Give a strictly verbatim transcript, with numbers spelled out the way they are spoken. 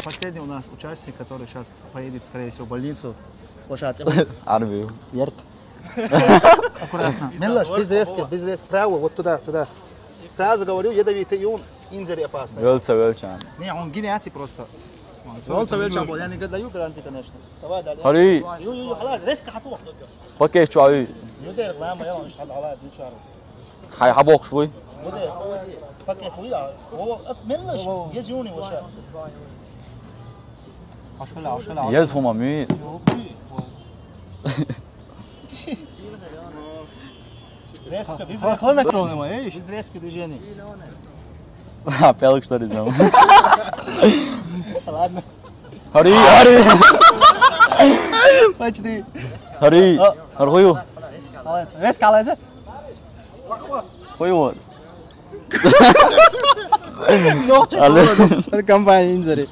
Последний у нас участник, который сейчас поедет, скорее всего, в больницу. Армию. Ярк. Аккуратно. Мелочь, без резких, без резких. Право, вот туда, туда. Сразу говорю, ядовитый, и он инзери опасный. Вельца, вельца. Не, он гинеати просто. Вельца, вельца, я не даю гарантии, конечно. Давай, далее. Хари. Ю, ю, ю, халас, резко хатух. Пакет чуави. Ю дер, лама, я, он шад, халас, не чуару. Хай хабок шуй. Буде пакет уя. О, меллаш, ез юни ваша. Ашхала, ашхала. Ез хума ми. Резко, без резко. Хана кроме ма, эй. Без резко движение. Ха, пелк что ли зам. Ладно. Хари, хари. Почти. Хари. Хархую. Молодец. Резко, молодец. Хую. Нохча. Але. Компания инзери.